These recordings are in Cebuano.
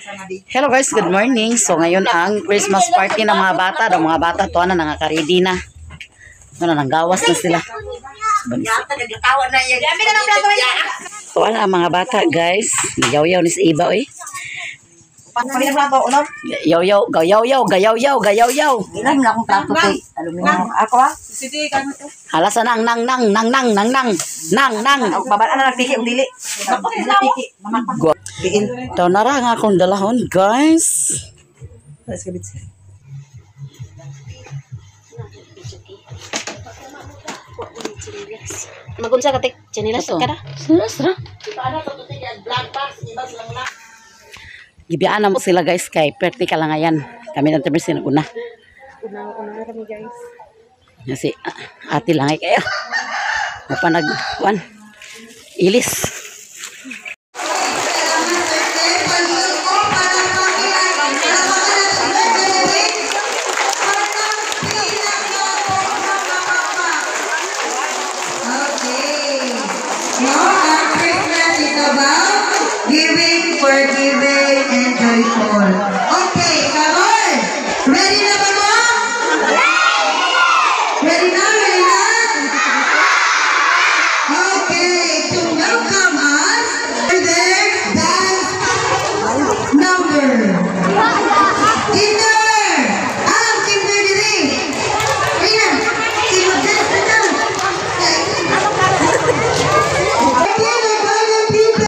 Hello guys, good morning. So ngayon ang Christmas party ng mga bata. Ng mga bata to na nangakaredy na. Ano, nanggawas na sila. So ano ang mga bata, guys. Yaw-yaw ni si Iba oy. Plato, unom. Yaw-yaw, gayaw-yaw, gayaw-yaw, gayaw-yaw. Ilan na akong plato kay aluminum. Ako ah. Halasa nang nang nang nang nang nang nang nang nang. Babaan na nagtiki og dili. Nagtiki. Diin. Daw nara nga akong dalahon, guys. Magunsa ka tek, chinilas ka na. Sinas ra. Gibiyaan na mo sila, guys, kay perti ka lang ngayon. Kami ng tabi una. Una-una na kami, guys. Kasi ate lang ay kayo. Mapanag wan. Ilis. Okay. No, ang Christmas is about giving, forgiving, and joyful. Okay, karon. Ready na ba mo? Ready na? Ready na? Okay, to welcome us for their dance number. Kinder! Ah, kinder diri. Ayan, sino dance na ka? Kindergarten people.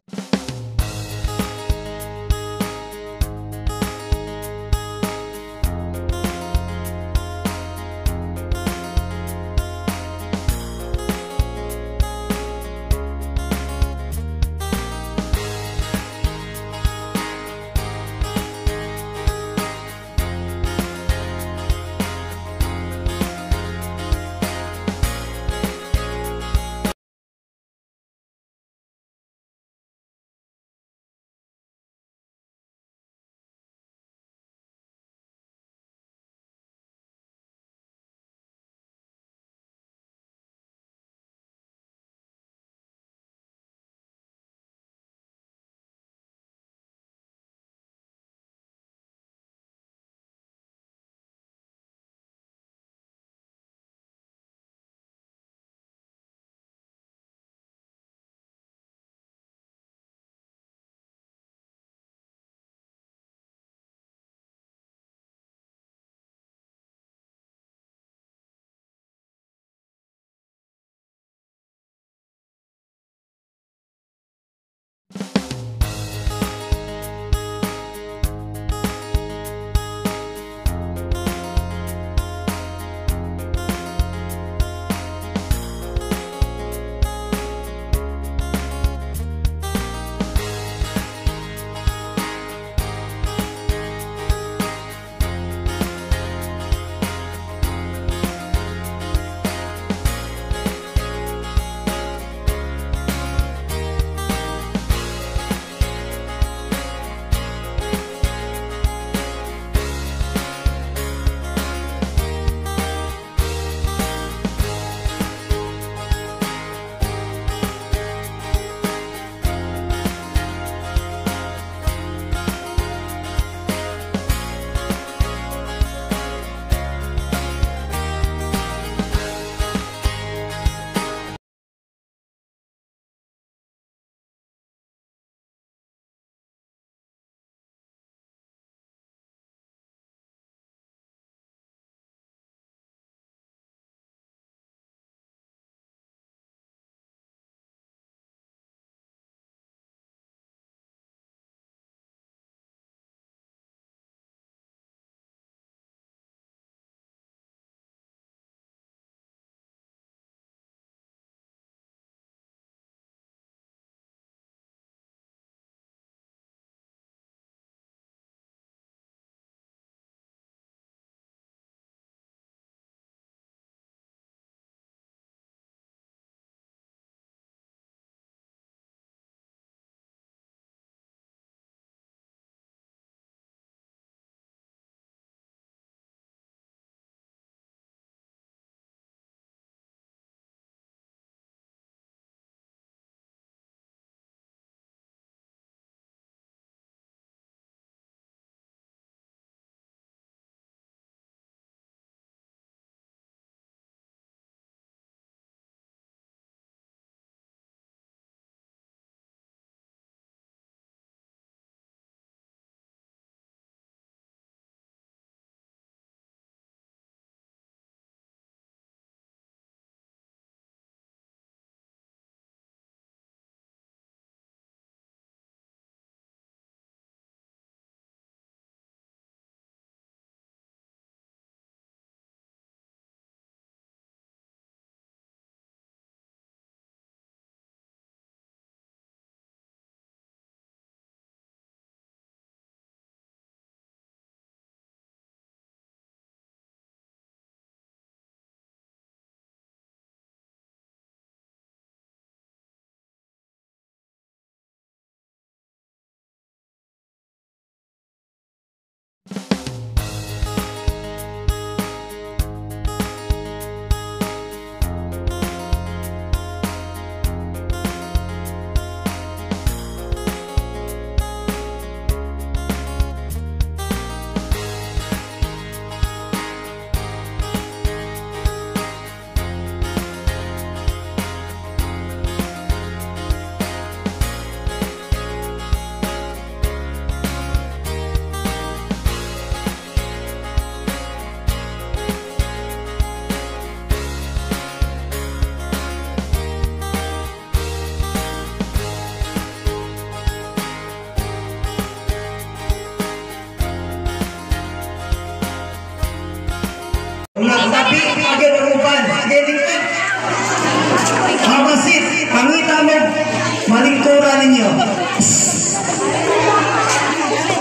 no?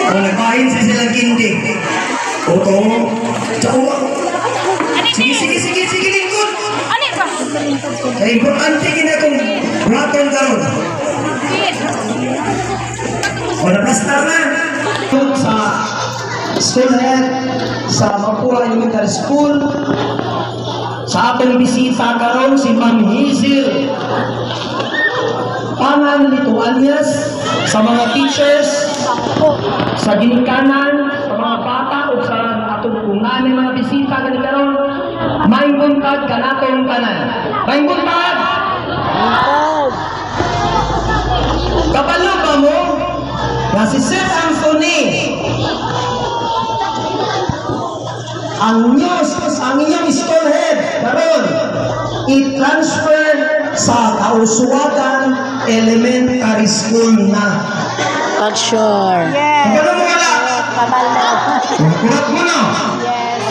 O, nagbahin sa silang candy. Oto. Tsaka, sige, sige, sige, sige, lingkod. Kaya importante gina kung buhaton karon. O, naplastar na. Sa school head, sa Mapua Elementary School, sa atong bisita karon si Ma'am Hazel Pangan Lituanias, sa mga teachers, sa ginikanan, sa mga bata o sa atong kung may mga bisita gani karon, maayong buntag kanatong tanan. Maayong buntag! Kabalo ba mo nga si Sir Anthony ang news, ang inyong school head karon i-transfer sa Kauswagan Elementary School na? Culture. Yes. Kabalo mo wala? Kabalo. Kurat mo na. Yes.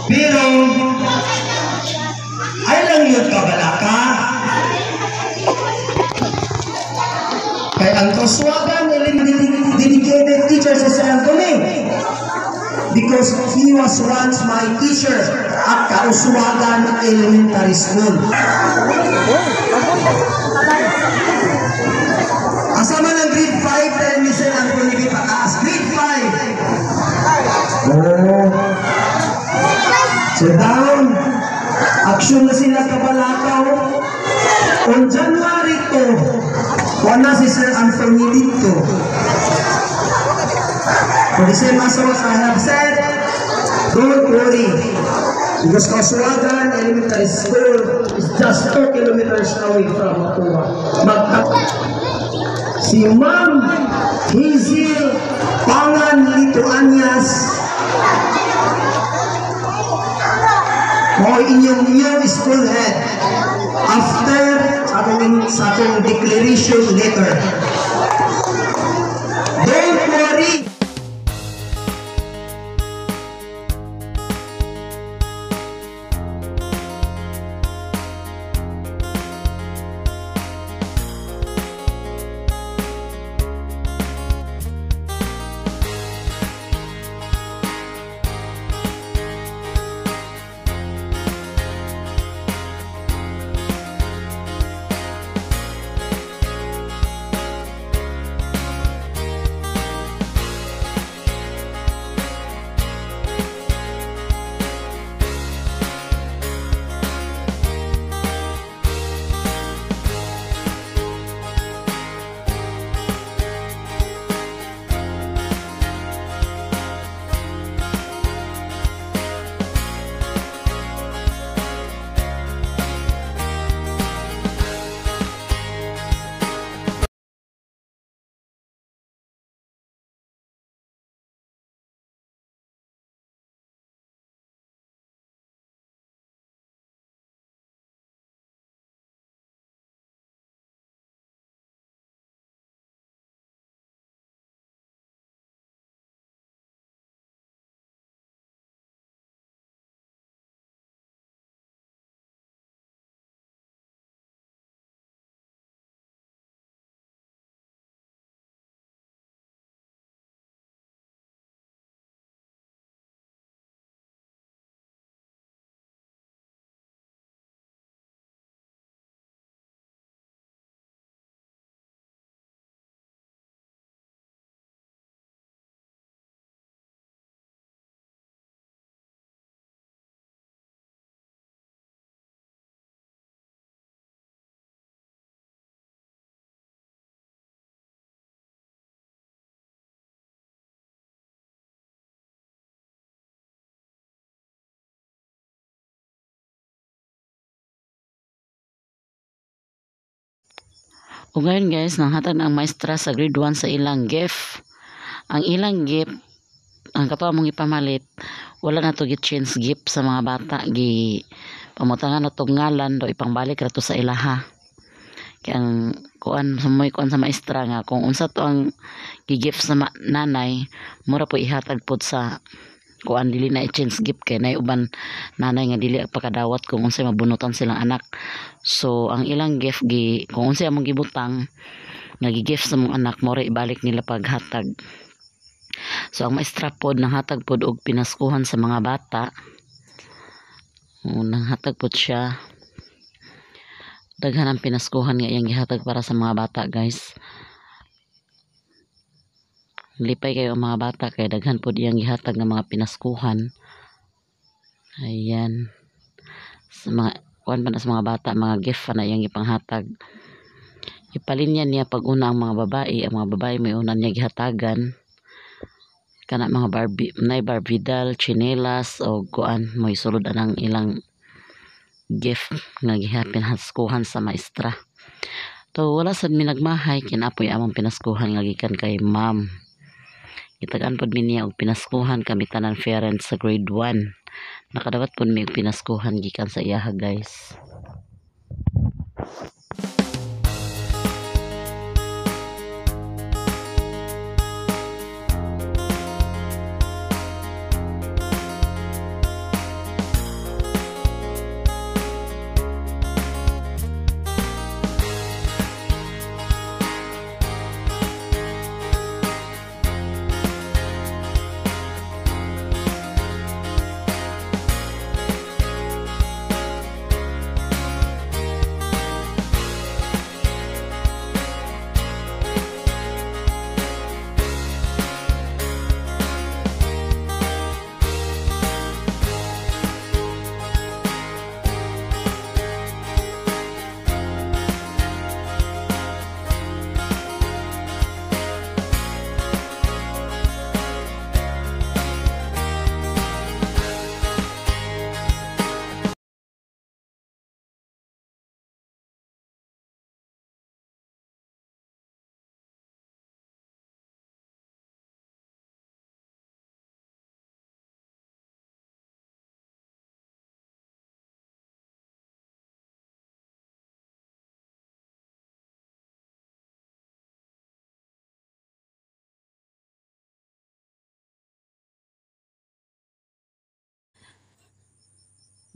Pero ay lang yun kabalaka. Kay ang Kauswagan Elementary dedicated teacher sa Sir Anthony. Because he was once my teacher at Kauswagan Elementary School. Asa man ang grade 5 dahil ni Sir Anthony pataas? Grade 5! Oh. So down. Action na sila kabalakaw. On January 2, wala si Sir Anthony dito. For the same as what I have said, don't worry. Because Kauswagan Elementary School is just 2 kilometers away from Mapua. Si Ma'am Hazel Pangan Lituanias mo inyong new school head after sa atong declaration letter. Don't worry. Ug ngayon, guys, nanghatag na ang maestra sa grade 1 sa ilang gift. Ang ilang gift, ang kato among ipamalit, wala na to gi-change gift sa mga bata. Gi pamutangan na tong ngalan do ipangbalik ra to sa ilaha. Kaya ang kuan sa moy kuan sa maestra nga kung unsa to ang gi-gift sa nanay, mura po ihatag pod sa kuan dili na i-change gift kay nay uban nanay nga dili pakadawat kung unsay mabunutan silang anak. So ang ilang gift gi kung unsay among gibutang nga gi-gift sa mong anak mo ibalik nila paghatag. So ang maestra pod nanghatag pod og pinaskuhan sa mga bata. Nanghatag pod siya. Daghan ang pinaskuhan nga iyang gihatag para sa mga bata guys. Lipay kayo ang mga bata kay daghan pod iyang gihatag nga mga pinaskuhan. Ayan. Sa mga kuan pa na sa mga bata, mga gift pa na iyang gipanghatag. Ipalinya niya pag una ang mga babae, may una niya gihatagan. Kana mga Barbie, nay Barbie doll, chinelas o kuan mo'y sulod anang ilang gift nga gihapinaskuhan sa maestra. To wala sad mi nagmahay kinapoy among pinaskuhan nga gikan kay ma'am. Gitagaan pod mi niya og pinaskuhan kami tanan parents sa grade 1. Nakadawat pod mi og pinaskuhan gikan sa iyaha guys.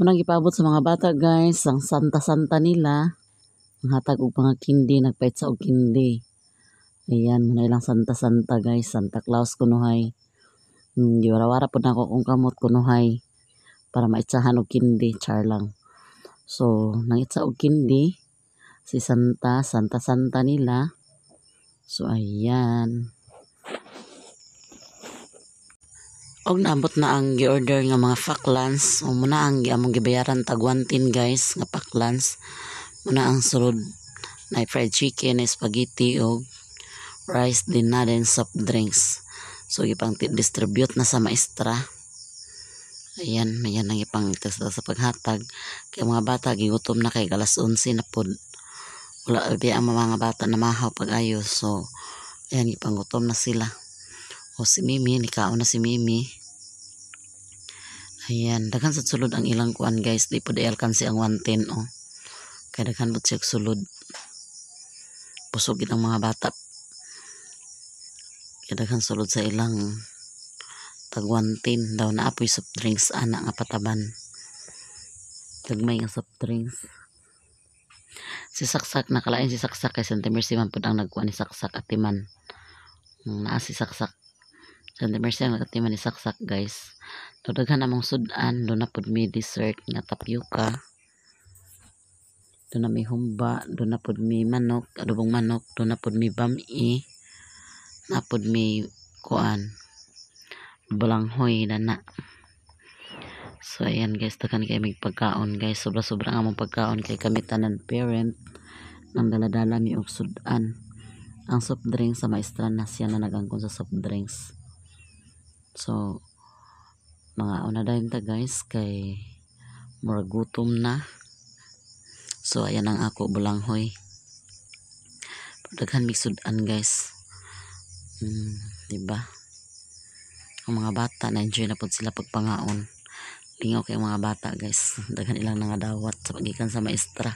Munang gipabot sa mga bata guys, ang santa-santa nila. Ang hatag og mga kindi, nagpaitsa og kindi. Ayan, muna ilang santa-santa guys, Santa Claus kunuhay. Giwarawara po na ako kung kamot kunuhay para maitsahan og kindi, char lang. So, nangitsa og kindi si Santa, santa-santa nila. So, ayan. Og naabot na ang gi-order nga mga Falklands. O muna ang among gibayaran tag 110 guys nga Falklands. Muna ang sulod na fried chicken, na spaghetti og rice din na din soft drinks. So gipang distribute na sa maestra. Ayan, ayan ang ipang sa paghatag. Kay mga bata gigutom na kay alas 11 na pod. Wala di ang mga bata na mahaw pag-ayo. So ayan gipanggutom na sila. O si Mimi, nikaon na si Mimi. Ayan, daghan sa sulod ang ilang kuan guys. Di po di alkansi ang 110 oh. Kaya daghan po siya sulod. Busog ang mga bata. Kaya daghan sulod sa ilang tag 110 daw na apoy soft drinks ana nga pataban. Gagmay nga soft drinks. Si Saksak nakalain si Saksak kay Santa Mercy man pud ang nagkuan ni Saksak atiman. Naa si Saksak. Santa Mercy ang nagatiman ni Saksak guys. So, daghan among sudan, doon na pud may dessert nga tapioca. Doon na may humba, doon na pud may manok, adobong manok, doon na pud may bami, na pud may kuan, balanghoy na na. So ayan guys, daghan kay may pagkaon guys. Sobra-sobra ang among pagkaon kay kami tanan parent nang dala-dala mi og sudan. Ang soft drinks sa maestra na siya na nagangkon sa soft drinks. So mga una dayon ta guys kay murag gutom na. So ayan ang ako bulanghoy. Daghan mig sudan guys. Diba? Ang mga bata na enjoy na pud sila pagpangaon. Lingaw kay mga bata guys. Daghan ilang nangadawat sa pagikan sa maestra.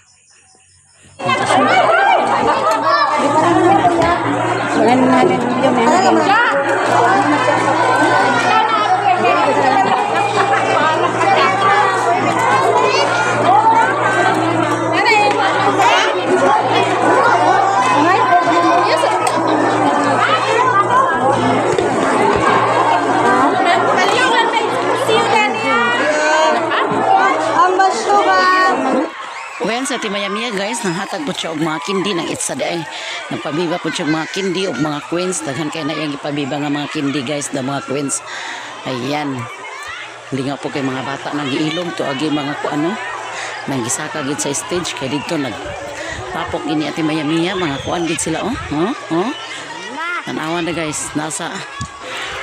Ugayan sa Timayamiya, guys, nanghatag po siya og mga candy ng itsa di ay. Nagpabiba po siya og mga candy og mga queens. Daghan kay na iyang gipabiba nga mga candy, guys, na mga queens. Ayan. Hindi nga po kay mga bata nang giilog to agi mga ku ano nang gisaka gid sa stage kay didto nag tapok gini Ate Mayamiya, mga kuan gid sila, oh. Oh. Tanawan na, guys, nasa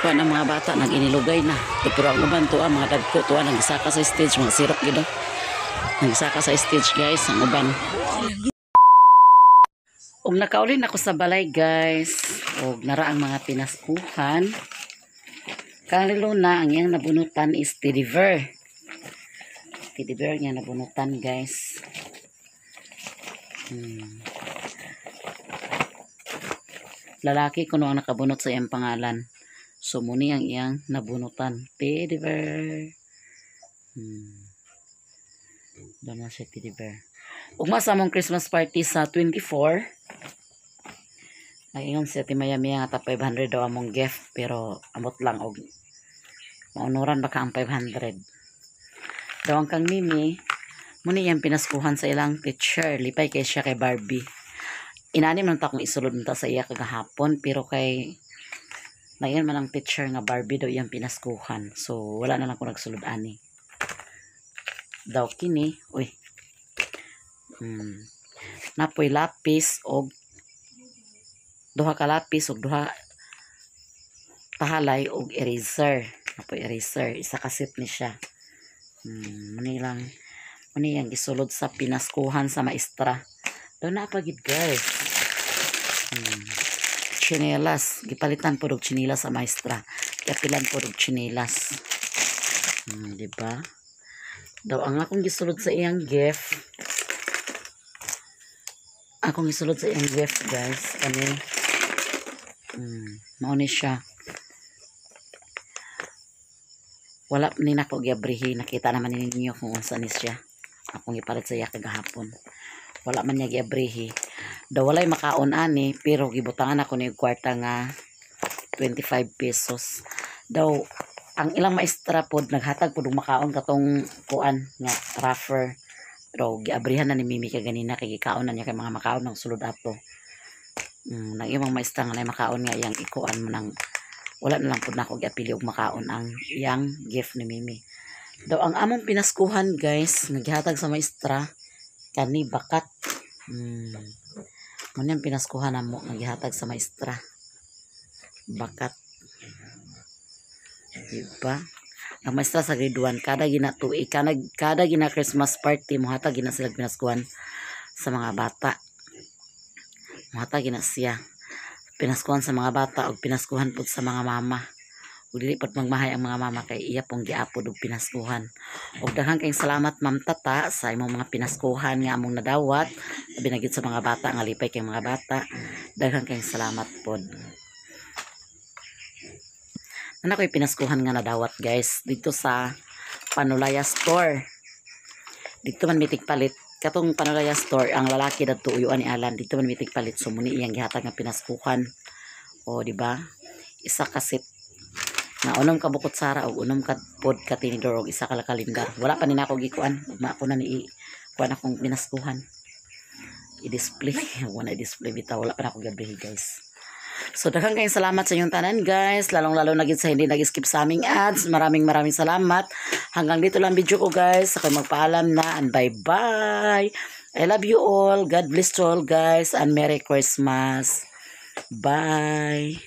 kuan ang mga bata nag-inilugay na. Pero ang uban to ah, mga dagko to ah, nang gisaka sa stage, mga sirok gid, oh. Nagsaka sa stage, guys, ang uban. Ug nakaulin ako sa balay, guys. Og nara ang mga pinaskuhan. Kalilo na ang iyang nabunutan is teddy bear. Teddy bear niya nabunutan, guys. Lalaki kuno ang nakabunot sa iyang pangalan. So muni ang iyang nabunutan. Teddy bear. Doon na siya teddy bear. Ugma sa among Christmas party sa 24. Ay ingon si Ate Maya Mia nga ta 500 daw among gift, pero amot lang og maunuran baka ang 500. Daw ang kang Mimi, muni iyang pinaskuhan sa ilang teacher. Lipay kay siya kay Barbie. Inani man ta kung isulod ta sa iya kagahapon, pero kay nayan man ang teacher nga Barbie daw iyang pinaskuhan. So wala na lang ko nagsulod ani. Daw kini, uy. Napoy lapis og duha ka lapis og duha tahalay og eraser. Napoy eraser, isa ka set ni siya. Muni lang muni yang gisulod sa pinaskuhan sa maestra. Daw naa pa gid, guys. Chinelas, gipalitan po og chinelas sa maestra. Giapilan po og chinelas. Di ba? Daw ang akong gisulod sa iyang gift. Akong gisulod sa iyang gift, guys, kani. Mao ni siya. Wala ni nako giabrihi, nakita naman ninyo kung unsa ni siya. Akong gipalit sa iya kagahapon. Wala man niya giabrihi. Daw walay makaon ani, pero gibutangan ako ni og kwarta nga 25 pesos. Daw ang ilang maestra pod naghatag pod og makaon katong kuan nga wrapper. Pero giabrihan na ni Mimi kaganina kay gikaon na niya kay mga makaon ng sulod ato. Nang imong maestra nga nay makaon nga iyang ikuan mo nang wala na lang pod nako giapili og makaon ang iyang gift ni Mimi. Daw ang among pinaskuhan, guys, naghatag sa maestra kani bakat. Mo ni ang pinaskuhan namo nga gihatag sa maestra. Bakat. Diba? Ang maestra sa grade 1, kada gina tuig, kada gina Christmas party, mohatag gina sila pinaskuhan sa mga bata. Mohatag gina siya. Pinaskuhan sa mga bata og pinaskuhan pud sa mga mama. Ug dili pod magmahay ang mga mama kay iya pong giapod og pinaskuhan. Ug daghan kayong salamat, Ma'am Tata, sa imong mga pinaskuhan nga among nadawat. Labi na gyud sa mga bata nga lipay kay mga bata. Daghan kayong salamat pod. Ano ko'y pinaskuhan nga nadawat, guys, dito sa Panulaya Store. Dito man mitig palit. Katong Panulaya Store, ang lalaki dadto uyuan ni Alan. Dito man mitig palit. So muni iyang gihatag nga pinaskuhan. O di ba? Isa ka set nga unom ka bukot sara og unom ka pod ka tinidor og isa ka kalindar. Wala pa ni nako gikuan. Ugma ko na ni kuan akong pinaskuhan. I-display. Wala i-display bitaw. Wala pa nako gabi, guys. So daghang kayong salamat sa inyong tanan, guys. Lalong lalo na gid sa hindi nag-skip sa aming ads. Maraming maraming salamat. Hanggang dito lang video ko, guys. Ako'y magpaalam na and bye bye. I love you all. God bless to all, guys, and Merry Christmas. Bye.